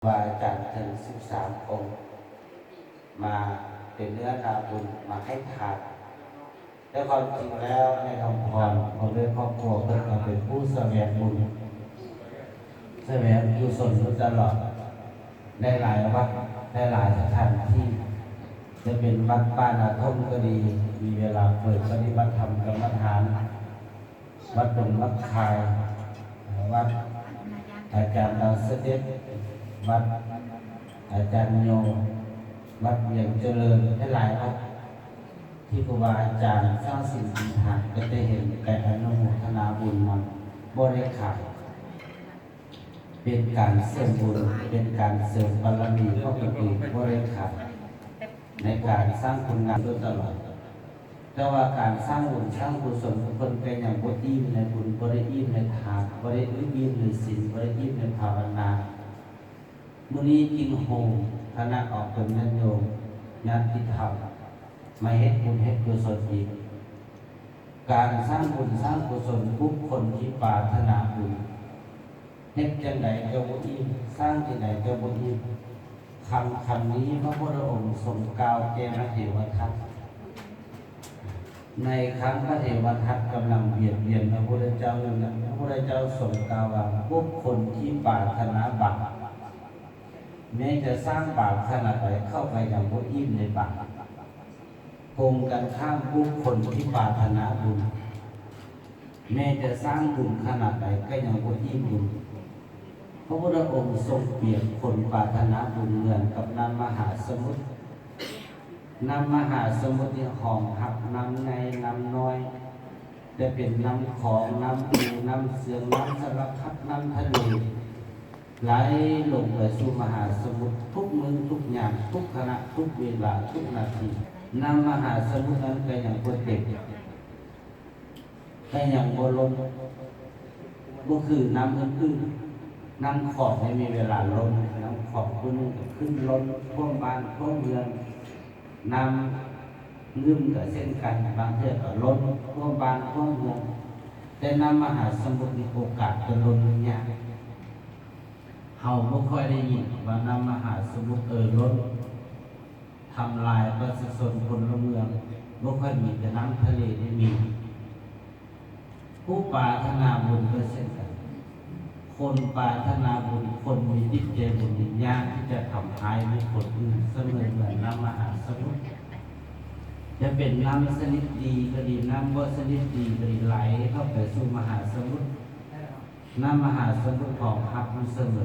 ວ່າອາຈານເຖິງສິບສາມອົງ ມາເປັນເນື້ອນາບຸນ ມາໃຫ້ທານ. ແຕ່ຄວາມຈິງແລ້ວ ແມ່ຄຳພອນ ພ້ອມດ້ວຍຄອບຄົວ ເພິ່ນກໍເປັນຜູ້ສະແຫວງບຸນ ສະແຫວງກຸສົນຢູ່ຕະຫຼອດ ຫຼາຍໆວັດ ຫຼາຍໆສະຖານທີ່ ຈະເປັນວັດປ່ານາທົ່ມກໍດີ ມີເວລາເປີດປະຕິບັດທຳກຳມະຖານ ວັດດົງວັດຄາຍ ວັດອາຈານດາວສະເດັດ ວັດອາຈານໂຍ ວັດວຽງຈະເລີນ ຫຼາຍໆວັດ ທີ່ຄູບາອາຈານສ້າງສິນປັນທານ ກໍໄດ້ເຫັນ ໄດ້ອະນຸໂມທະນາບຸນນຳ ບໍ່ໄດ້ຂາຍ ເປັນການເສີມບຸນ ເປັນການເສີມບາລະມີຂອງຕົນເອງ ບໍ່ໄດ້ຂາຍ ໃນການສ້າງຄຸນງາມໂດຍຕະຫຼອດ. ແຕ່ວ່າການສ້າງບຸນສ້າງກຸສົນຂອງເພິ່ນກໍຍັງບໍ່ອີ່ມໃນບຸນ ບໍ່ໄດ້ອີ່ມໃນທານ ບໍ່ໄດ້ອີ່ມໃນສິນ ບໍ່ໄດ້ອີ່ມໃນພາວະນາ. ມື້ນີ້ຈຶ່ງໂຮມຄະນະອອກຕົນຍາດໂຍມ ຍາດຕິທຳ ມາເຮັດບຸນເຮັດກຸສົນອີກ. ການສ້າງບຸນສ້າງກຸສົນ ບຸກຄົນທີ່ປາດຖະໜາບຸນ ເຮັດຈັ່ງໃດກໍບໍ່ອີ່ມ ສ້າງຈັ່ງໃດກໍບໍ່ອີ່ມ. ຄຳ ຄຳນີ້ພະພຸດທະອົງຊົງກ່າວແກ່ມະເທວະທັດ. ໃນຄັ້ງມະເທວະທັດກຳລັງບຽດບຽນພະພຸດທະເຈົ້າຢູ່ນັ້ນ ພະພຸດທະເຈົ້າຊົງກ່າວວ່າ ບຸກຄົນທີ່ປາດຖະໜາບາບ ແມ້ຈະສ້າງບາບຂະໜາດໃດ ເຂົາກໍຍັງບໍ່ອີ່ມໃນບາບ. ກົງກັນຂ້າມ ບຸກຄົນທີ່ປາດຖະໜາບຸນ ແມ້ຈະສ້າງບຸນຂະໜາດໃດກໍຍັງບໍ່ອີ່ມບຸນ. ພະພຸດທະອົງຊົງປຽບຄົນປາດຖະໜາບຸນເໝືອນກັບນ້ຳມະຫາສະໝຸດ. ນ້ຳມະຫາສະໝຸດນີ້ຮອງຮັບນ້ຳໃຫຍ່ນ້ຳນ້ອຍ ແຕ່ເປັນນ້ຳຂອງ ນ້ຳອູ ນ້ຳເຊືອງ ນ້ຳສາລະພັດ ນ້ຳທະເລ ໄຫຼລົງໄປສູ່ມະຫາສະໝຸດທຸກມື້ທຸກຍາມ ທຸກຂະນະ ທຸກເວລາ ທຸກນາທີ. ນ້ຳມະຫາສະໝຸດນັ້ນກໍຍັງບໍ່ເຕັມ ກໍຍັງບໍ່ລົ້ນ ບໍ່ຄືນ້ຳອື່ນໆ. ນ້ຳຂອງນີ້ມີເວລາລົ້ນ ນ້ຳຂອງຜູ້ໜຶ່ງກໍຂຶ້ນລົ້ນ ຖ້ວມບ້ານ ຖ້ວມເຮືອນ. ນ້ຳງື່ມກໍເຊັ່ນກັນ ບາງເທື່ອກໍລົ້ນ ຖ້ວມບ້ານ ຖ້ວມເຮືອນ. ແຕ່ນ້ຳມະຫາສະໝຸດນີ້ໂອກາດຈະລົ້ນຍາກ. ເຮົາບໍ່ຄ່ອຍໄດ້ຍິນວ່ານ້ຳມະຫາສະໝຸດ ເອີ ລົ້ນ ທຳລາຍປະຊາຊົນພົນລະເມືອງ ບໍ່ຄ່ອຍມີ ແຕ່ນ້ຳທະເລນີ້ມີ. ຜູ້ປາດຖະໜາບຸນກໍເຊັ່ນກັນ ຄົນປາດຖະໜາບຸນ ຄົນມີຈິດໃຈບຸນນີ້ ຍາກທີ່ຈະທຳຮ້າຍບຸກຄົນອື່ນ ສະເໝືອນເໝືອນນ້ຳມະຫາສະໝຸດ. ຈະເປັນນ້ຳຊະນິດດີກໍດີ ນ້ຳບໍ່ຊະນິດດີກໍດີ ໄຫຼເຂົ້າໄປສູ່ມະຫາສະໝຸດ. ນ້ຳມະຫາສະໝຸດຮອງຮັບຢູ່ສະເໝີ.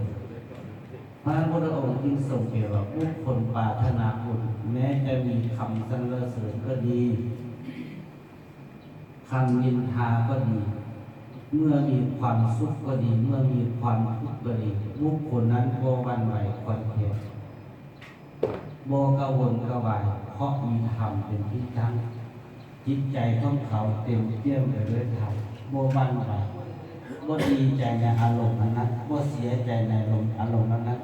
ພະພຸດທະອົງຈຶ່ງຊົງເປັນວ່າ ບຸກຄົນປາດຖະໜາບຸນ ແມ້ຈະມີຄຳສັນລະເສີນກໍດີ ຄຳນິນທາກໍດີ ເມື່ອມີຄວາມສຸກກໍດີ ເມື່ອມີຄວາມທຸກກໍດີ ບຸກຄົນນັ້ນບໍ່ຫວັ່ນໄຫວຄອນແຄວ ບໍ່ກະວົນກະວາຍ ເພາະມີທຳເປັນທີ່ຕັ້ງ. ຈິດໃຈຂອງເຂົາເຕັມປ່ຽມໄປດ້ວຍທຳ ບໍ່ຫວັ່ນໄຫວ ບໍ່ດີໃຈໃນອາລົມອັນນັ້ນ ບໍ່ເສຍໃຈໃນລົມ ອາລົມອັນນັ້ນ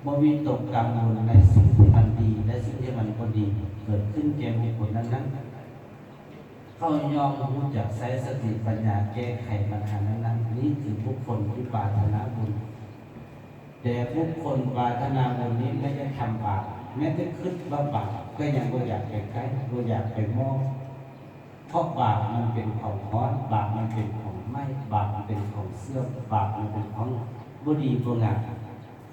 ບໍ່ວິຕົກກັງວົນໃນສິ່ງທີ່ມັນດີ ແລະ ສິ່ງທີ່ມັນບໍ່ດີເກີດຂຶ້ນແກ່ບຸກຄົນນັ້ນໆ. ເຂົາຍ່ອມຮູ້ຈັກໃຊ້ສະຕິປັນຍາແກ້ໄຂບັນຫານັ້ນໆ. ນີ້ຄືບຸກຄົນທີ່ປາດຖະໜາບຸນ. ແຕ່ບຸກຄົນປາດຖະໜາບຸນນີ້ ແມ້ຈະທຳບາບ ແມ້ຈະຄິດວ່າບາບ ກໍຍັງບໍ່ຢາກໄປໃກ້ ບໍ່ຢາກໄປມອງ ເພາະບາບມັນເປັນຂອງຮ້ອນ ບາບມັນເປັນຂອງໄໝ້ ບາບມັນເປັນຂອງເສື່ອມ ບາບມັນເປັນຂອງບໍ່ດີບໍ່ງາມ.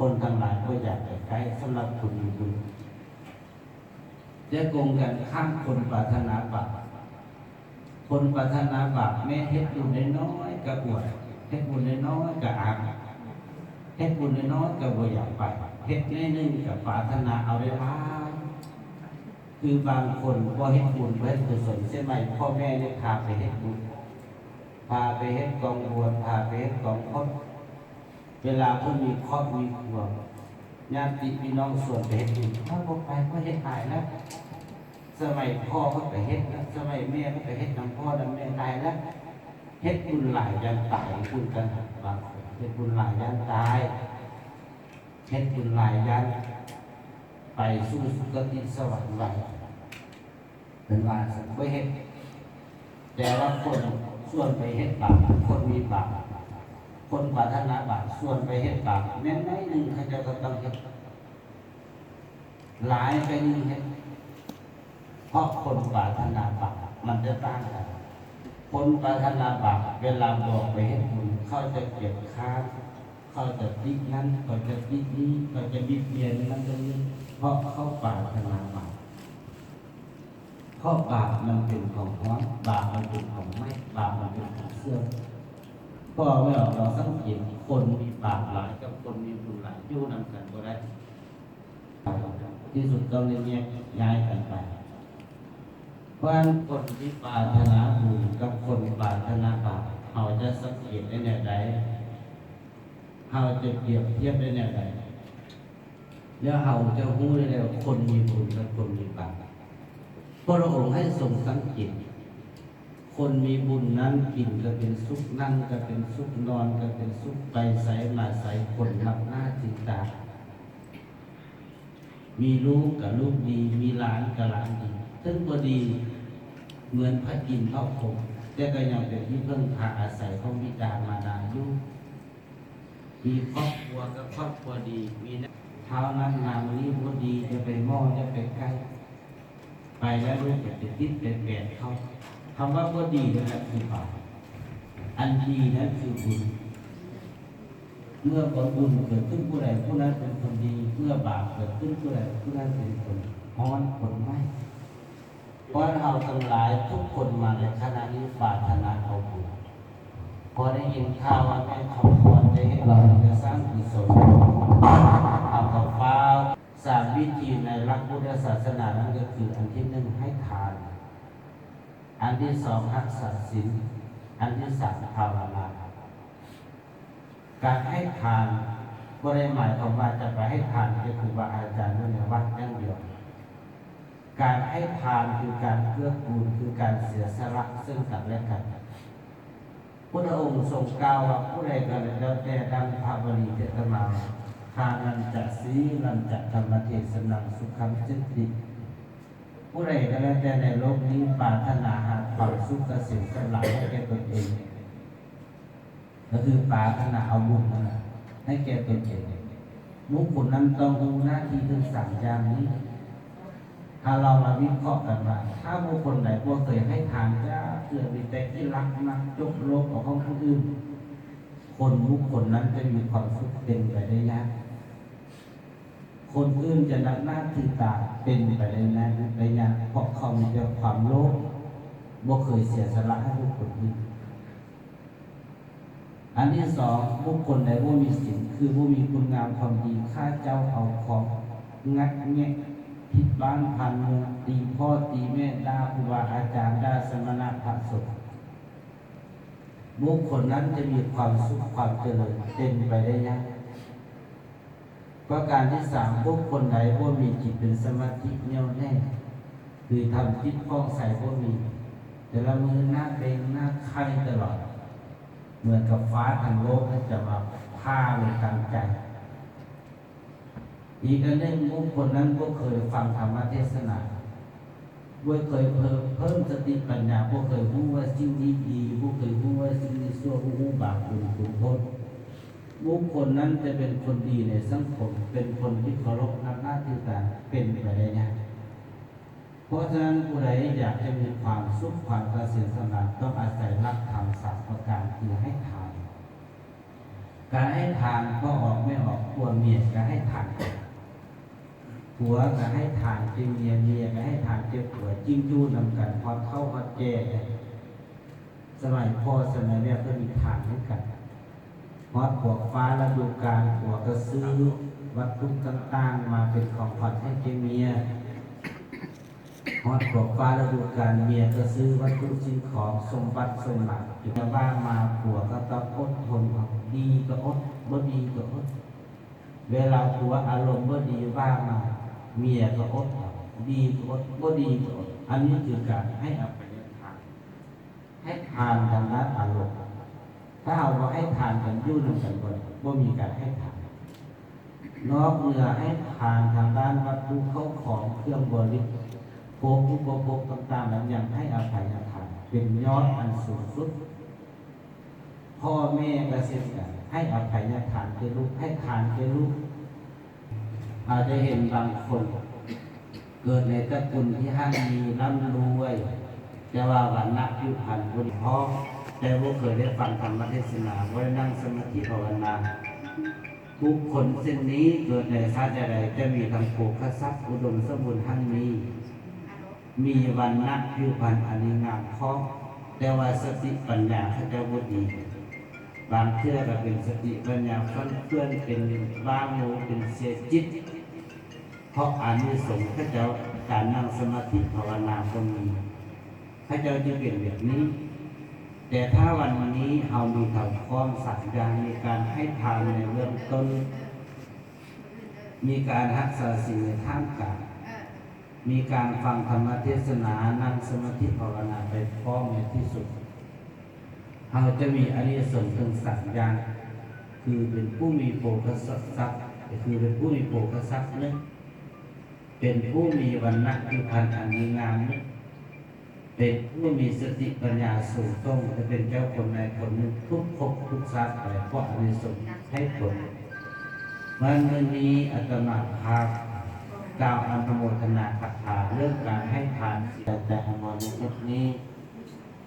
ຄົນທັງຫຼາຍບໍ່ຢາກໄປໃກ້ ສຳລັບຄົນມີບຸນ. ແຕ່ກົງກັນຂ້າມ ຄົນປາດຖະໜາບາບ ຄົນປາດຖະໜາບາບ ແມ້ເຮັດບຸນນ້ອຍໆກໍອວດ ເຮັດບຸນນ້ອຍໆກໍອາຍ ເຮັດບຸນນ້ອຍໆກໍບໍ່ຢາກໄປ ເຮັດໜ້ອຍໜຶ່ງກໍປາດຖະໜາເອົາຫຼາຍໆ. ຄືບາງຄົນບໍ່ເຮັດບຸນ ບໍ່ເຮັດກຸສົນ ສະໄໝພໍ່ແມ່ນີ້ພາໄປເຮັດບຸນ ພາໄປເຮັດກອງບວດ ພາໄປເຮັດກອງຄົດ ເວລາເພິ່ນມີຄອບມີຄົວ ຍາດຕິພີ່ນ້ອງຊວນໄປເຮັດບຸນ ຂ້ອຍບໍ່ໄປ ຂ້ອຍເຮັດຫຼາຍແລ້ວ. ສະໄໝພໍ່ເພິ່ນກໍເຮັດແລ້ວ ສະໄໝແມ່ເພິ່ນກໍເຮັດນຳພໍ່ນຳແມ່ຫຼາຍແລ້ວ. ເຮັດບຸນຫຼາຍຢ້ານຕາຍຄືກັນ ບາງຄົນເຮັດບຸນຫຼາຍຢ້ານຕາຍ ເຮັດບຸນຫຼາຍຢ້ານໄປສູ່ສຸຄະຕິສະຫວັນໄວ. ເພິ່ນວ່າຊັ້ນ ບໍ່ເຮັດ. ແຕ່ວ່າຄົນຊວນໄປເຮັດບາບ ຄົນມີບາບ ຄົນປາດຖະໜາບາບ ຊວນໄປເຮັດບາບ ແມ່ນໜ້ອຍໜຶ່ງ ເຂົາເຈົ້າກໍຕ້ອງເຮັດ ຫຼາຍກໍຍິ່ງເຮັດ ເພາະຄົນປາດຖະໜາບາບມັນຈະຕ່າງກັນ. ຄົນປາດຖະໜາບາບ ເວລາບອກໄປເຮັດບຸນ ເຂົາຈະກຽດຄ້ານ ເຂົາຈະຕິນັ້ນ ເຂົາຈະຕິນີ້ ເຂົາຈະບິດບຽນນັ້ນຕົວນີ້ ເພາະເຂົາປາດຖະໜາບາບ. ເພາະບາບມັນເປັນຂອງຮ້ອນ ບາບມັນເປັນຂອງໄໝ້ ບາບມັນເປັນຂອງເສື່ອມ. ພໍ່ແມ່ອອກ ລອງສັງເກດ ຄົນມີບາບຫຼາຍກັບຄົນມີບຸນຫຼາຍ ຢູ່ນຳກັນບໍ່ໄດ້. ທີ່ສຸດຕ້ອງໄດ້ແຍກຍ້າຍກັນໄປ. ເພາະນັ້ນ ຄົນທີ່ປາດຖະໜາບຸນກັບຄົນປາດຖະໜາບາບ ເຮົາຈະສັງເກດໄດ້ແນວໃດ? ເຮົາຈະປຽບທຽບໄດ້ແນວໃດ? ແລ້ວເຮົາຈະຮູ້ໄດ້ແລ້ວ ຄົນມີບຸນກັບຄົນມີບາບ. ພະອົງໃຫ້ຊົງສັງເກດ ຄົນມີບຸນນັ້ນ ກິນກໍເປັນສຸກ ນັ່ງກໍເປັນສຸກ ນອນກໍເປັນສຸກ ໄປໃສມາໃສ ຄົນນັບໜ້າຖືຕາ ມີລູກກໍລູກດີ ມີຫຼານກໍຫຼານດີ ເຖິງບໍ່ດີເໝືອນພະອິນພະພົມ ແຕ່ກໍຍັງເປັນທີ່ເພິ່ງພາອາໄສຂອງບິດາມາດາຢູ່. ມີຄອບຄົວກໍຄອບຄົວດີ ມີເທົ່ານັ້ນນາງນີ້ບໍ່ດີ ຢ່າໄປເໝາະ ຢ່າໄປໃກ້ ໄປແລ້ວລູກຈະໄປຕິດໄປແປນເຂົາ. ຄຳວ່າບໍ່ດີນັ້ນແຫຼະຄືບາບ ອັນດີນັ້ນຄືບຸນ. ເມື່ອບຸນເກີດຂຶ້ນຜູ້ໃດ ຜູ້ນັ້ນເປັນຄົນດີ ເມື່ອບາບເກີດຂຶ້ນຜູ້ໃດ ຜູ້ນັ້ນເປັນຄົນຮ້ອນຄົນໄໝ້. ເພາະເຮົາທັງຫຼາຍທຸກຄົນມາໃນຂະນະນີ້ປາດຖະໜາເອົາບຸນ ພໍໄດ້ຍິນຂ່າວວ່າແມ່ຄຳພອນໄດ້ເຮັດບຸນໄດ້ສ້າງກຸສົນ ເຮົາກໍຟ້າວສາມວິທີໃນຫຼັກພຸດທະສາສະໜານັ້ນກໍຄື ອັນທີໜຶ່ງ ໃຫ້ທານ, ອັນທີສອງ ຮັກສາສິນ, ອັນທີສາມ ພາວະນາ. ການໃຫ້ທານບໍ່ໄດ້ໝາຍຄວາມວ່າຈະໄປໃຫ້ທານແກ່ຄູບາອາຈານຢູ່ໃນວັດຢ່າງດຽວ. ການໃຫ້ທານຄືການເກື້ອກູນ ຄືການເສຍສະຫຼະເຊິ່ງກັນແລະກັນ. ພຸດທະອົງຊົງກ່າວວ່າ ຜູ້ໃດກໍແລ້ວແຕ່ ດັ່ງພະວະລີເທດຕະມາວ່າ ທານັນຈະ ສີລັນຈະ ທຳມະເທສະນັງ ສຸຂັງ ເຈຕິ. ຜູ້ໃດກໍແລ້ວແຕ່ໃນໂລກນີ້ປາດຖະໜາຫາຄວາມສຸກກະເສມສຳລານໃຫ້ແກ່ຕົນເອງ ກໍຄືປາດຖະໜາເອົາບຸນນັ້ນນະໃຫ້ແກ່ຕົນເອງ, ບຸກຄົນນັ້ນຕ້ອງຮູ້ໜ້າທີ່ທັງສາມຢ່າງນີ້. ຖ້າເຮົາມາວິເຄາະກັນວ່າ ຖ້າບຸກຄົນໃດບໍ່ເຄີຍໃຫ້ທານຈັກເທື່ອ ມີແຕ່ຂີ້ລັກ ມັກຈົກໂລບເອົາຂອງຜູ້ອື່ນ, ຄົນບຸກຄົນນັ້ນຈະມີຄວາມສຸກເປັນໄປໄດ້ຍາກ. ຄົນອື່ນຈະນັບໜ້າຖືຕາເປັນໄປໄດ້ຍາກ ໄດ້ຍາກ ເພາະເຂົາມີແຕ່ຄວາມໂລບ ບໍ່ເຄີຍເສຍສະຫຼະໃຫ້ບຸກຄົນອື່ນ. ອັນທີສອງ ບຸກຄົນໃດບໍ່ມີສິນ ຄືບໍ່ມີຄຸນງາມຄວາມດີ ຂ້າເຈົ້າເອົາຂອງ ງັດແງະ ຜິດບ້ານຜ່ານເມືອງ ຕີພໍ່ຕີແມ່ ດ່າຄູບາອາຈານ ດ່າສະມະນະພະສົງ ບຸກຄົນນັ້ນຈະມີຄວາມສຸກຄວາມຈະເລີນເປັນໄປໄດ້ຍາກ. ປະການທີສາມ ບຸກຄົນໃດບໍ່ມີຈິດເປັນສະມາທິແໜ້ວແໜ້ ຫຼື ທຳຈິດຜ່ອງໃສບໍ່ມີ ແຕ່ລະມື້ໜ້າເບັງໜ້າໄຄຕະຫຼອດ ເໝືອນກັບຟ້າທັງໂລກນັ້ນຈະມາຜ່າລົງກາງໃຈ. ອີກອັນໜຶ່ງ ບຸກຄົນນັ້ນບໍ່ເຄີຍຟັງທຳມະເທດສະໜາ ບໍ່ເຄີຍເພີ່ມ ເພີ່ມສະຕິປັນຍາ ບໍ່ເຄີຍຮູ້ວ່າສິ່ງນີ້ດີ ບໍ່ເຄີຍຮູ້ວ່າສິ່ງນີ້ຊົ່ວ ບໍ່ຮູ້ບາບບຸນຄຸນໂທດ. ບຸກຄົນນັ້ນຈະເປັນຄົນດີໃນສັງຄົມ ເປັນຄົນທີ່ເຄົາລົບນັບໜ້າຖືຕາ ເປັນໄປໄດ້ຍາກ. ເພາະສະນັ້ນ ຜູ້ໃດຢາກຈະມີຄວາມສຸກ ຄວາມກະເສມສຳລານ ຕ້ອງອາໄສຫຼັກທຳສາມປະການ ຄືໃຫ້ທານ. ການໃຫ້ທານ ພໍ່ອອກແມ່ອອກ ຜົວເມຍກໍໃຫ້ທານກັນ, ຜົວກໍໃຫ້ທານແກ່ເມຍ ເມຍກໍໃຫ້ທານແກ່ຜົວ, ຈຶ່ງຢູ່ນຳກັນຮອດເຖົ້າຮອດແກ່. ສະໄໝພໍ່ສະໄໝແມ່ເພິ່ນມີທານໃຫ້ກັນ, ຮອດພວກຟ້າລະດູການ ຜົວກໍຊື້ວັດຖຸຕ່າງໆມາເປັນຂອງຂວັນໃຫ້ແກ່ເມຍ. ຮອດພວກຟ້າລະດູການ ເມຍກໍຊື້ວັດຖຸສິ່ງຂອງ ສົມບັດສົມໝາຍ ຈະວ່າມາ ຜົວກໍຕ້ອງອົດທົນເອົາ, ດີກໍອົດ ບໍ່ດີກໍອົດ. ເວລາຜົວອາລົມບໍ່ດີວ່າມາ ເມຍກໍອົດເອົາ, ດີກໍອົດ ບໍ່ດີກໍອົດ. ອັນນີ້ຄືການໃຫ້ອະໄພຍະທານ. ໃຫ້ທານທາງດ້ານອາລົມ. ຖ້າເຮົາບໍ່ໃຫ້ທານກັນ ຢູ່ນຳກັນບໍ່ໄດ້ ບໍ່ມີການໃຫ້ທານ. ນອກເໜືອໃຫ້ທານທາງດ້ານວັດຖຸເຂົ້າຂອງເຄື່ອງບໍລິໂພກ ອຸປະໂພກຕ່າງໆແລ້ວ ຍັງໃຫ້ອະໄພຍະທານເປັນຍອດອັນສູງສຸດ. ພໍ່ແມ່ກໍເຊັ່ນກັນ, ໃຫ້ອະໄພຍະທານແກ່ລູກ, ໃຫ້ທານແກ່ລູກ. ອາດຈະເຫັນບາງຄົນເກີດໃນຕະກຸນທີ່ຮັ່ງມີລ່ຳລວຍ, ແຕ່ວ່າວັນນະຜິວພັນບໍ່ດີພໍ, ແຕ່ບໍ່ເຄີຍໄດ້ຟັງທຳມະເທດສະໜາ, ບໍ່ໄດ້ນັ່ງສະມາທິພາວະນາ. ບຸກຄົນເຊັ່ນນີ້ເກີດໃນຊາດໃດໆ ຈະມີທັງໂພຄະຊັບ ອຸດົມສົມບູນຮັ່ງມີ, ມີວັນນະຜິວພັນອັນດີງາມພ້ອມ, ແຕ່ວ່າສະຕິປັນຍາເຂົາເຈົ້າບໍ່ດີ. ບາງເທື່ອກໍເປັນສະຕິປັນຍາຟັ່ນເຟືອນ, ເປັນບ້າໂມ, ເປັນເສຍຈິດ, ເພາະອານິສົງເຂົາເຈົ້າການນັ່ງສະມາທິພາວະນາບໍ່ມີ, ເຂົາເຈົ້າຈຶ່ງເປັນແບບນີ້. ແຕ່ຖ້າວັນນີ້ເຮົາມີທັງພ້ອມສາມຢ່າງ, ມີການໃຫ້ທານໃນເບື້ອງຕົ້ນ, ມີການຮັກສາສິນໃນທ່າມກາງ, ມີການຟັງທຳມະເທດສະໜາ, ນັ່ງສະມາທິພາວະນາໄປພ້ອມໃນທີ່ສຸດ, ເຮົາຈະມີອານິສົງເຖິງສາມຢ່າງ, ຄືເປັນຜູ້ມີໂພຄະຊັບ, ຄືເປັນຜູ້ມີໂພຄະຊັບໜຶ່ງ, ເປັນຜູ້ມີວັນນະຜິວພັນອັນດີງາມໜຶ່ງ, ເປັນຜູ້ມີສະຕິປັນຍາສູງສົ່ງ ແລະ ເປັນເຈົ້າຄົນນາຍຄົນໜຶ່ງທຸກພົບທຸກຊາດໄປ, ເພາະອານິສົງໃຫ້ຜົນ. ເມື່ອມື້ນີ້ອາດຕະມາພາບກ່າວອະນຸໂມທະນາຄາຖາເລື່ອງການໃຫ້ທານ. ແຕ່ໃນມື້ນີ້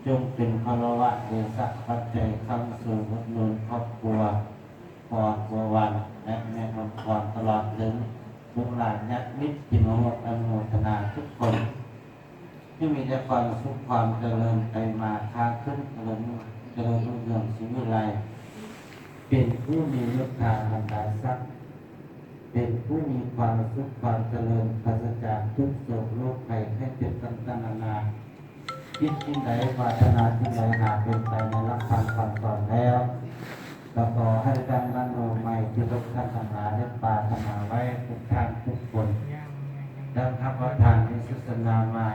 ຈົ່ງເປັນພາລະວະເດຊະປັດໄຈຄ້ຳຊູນອຸດໜູນຄອບຄົວ ພໍ່ອອນ ບົວວັນ ແລະ ແມ່ອອນ ຕະຫຼອດເຖິງລູກຫຼານຍາດມິດທີ່ມາຮ່ວມອະນຸໂມທະນາທຸກຄົນ ໃຫ້ມີແຕ່ຄວາມສຸກຄວາມຈະເລີນໄປມາຄ້າຂຶ້ນ ຈະເລີນ ຈະເລີນຮຸ່ງເຮືອງສີວິໄລ ເປັນຜູ້ມີເມດຕາບັນດານຊັບ ເປັນຜູ້ມີຄວາມສຸກຄວາມຈະເລີນ ປາສະຈາກທຸກໂສກໂລກໄພໄຂ້ເຈັບຕ່າງໆນານາ. ຄິດສິ່ງໃດ ປາດຖະໜາສິ່ງໃດ ຫາເປັນໄປໃນຫຼັກທຳຄຳສອນແລ້ວ ກໍຂໍໃຫ້ດັ່ງມະໂນໄມທີ່ພວກທ່ານທັງຫຼາຍໄດ້ປາດຖະໜາໄວ້ທຸກທ່ານທຸກຄົນ. ດັ່ງທຳປະທານທີ່ໂຄສະນາມາ